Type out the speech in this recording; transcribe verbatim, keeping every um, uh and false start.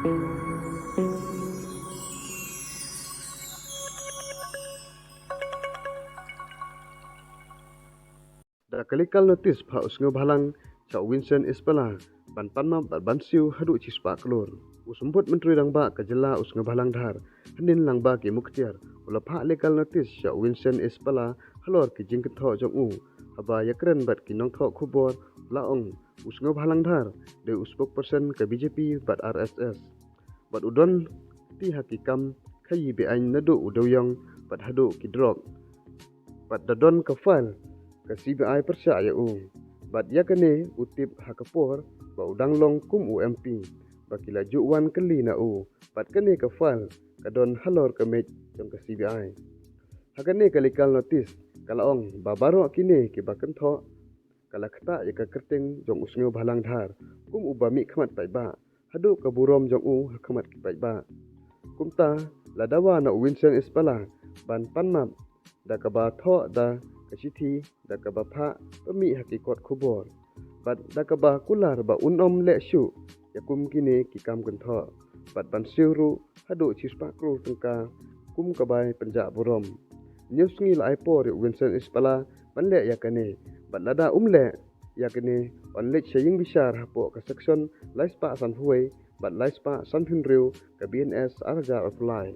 Da ka legal notice phah u Sniawbhalang sha u Vincent Ispala ban pan map bad ban siew haduh shispah klur. U Symbud Myntri Rangbah ka jylla u Sniawbhalang Dhar, hynnin lang ba ki Muktiar, u la phah legal notice sha u Vincent Ispala halor ki jingkynthoh jong u. Haba ïakren bad ki nongthoh khubor, la ong u Sniawbhalang Dhar dei u spokesperson ka B J P bad R S S. Bad u don kti ha ki kam khaïi be-aiñ naduh u dewïong bad haduh ki drok. Bad da don ka file ka C B I pyrshah ïa u. Bad ïa kane u tip ha ka por ba u dang long kum u M P ba ki la ju wan kylli na u. Bad kane ka file ka don halor ka miej jong ka C B I. Ha kane ka legal notice ka la ong ba baroh kine kiba kynthoh ka la ktah ïa ka kyrteng jong u Sniawbhalang Dhar kum uba mihkhmat paidbah haduh ka burom jong u ha khmat ki paidbah. Kumta la dawa na u Vincent Ispala ban pan map da kaba thoh da ka shithi da kaba phah pynmih ha ki kot khubor. Bad da kaba kular ba un ym leh shuh ïa kum kine ki kam kynthoh bad ban siew ruh haduh shispah klur tyngka kum ka bai pynjah burom. Hynñiew sngi la ai por ïa u Vincent Ispala ban leh ïa kane. Bad lada um leh ïa kane, yn leit sha ïing bishar hapoh ka section laispah sanphew wei bad laispah sanphew hynriew ka B N S ar hajar arphew lai.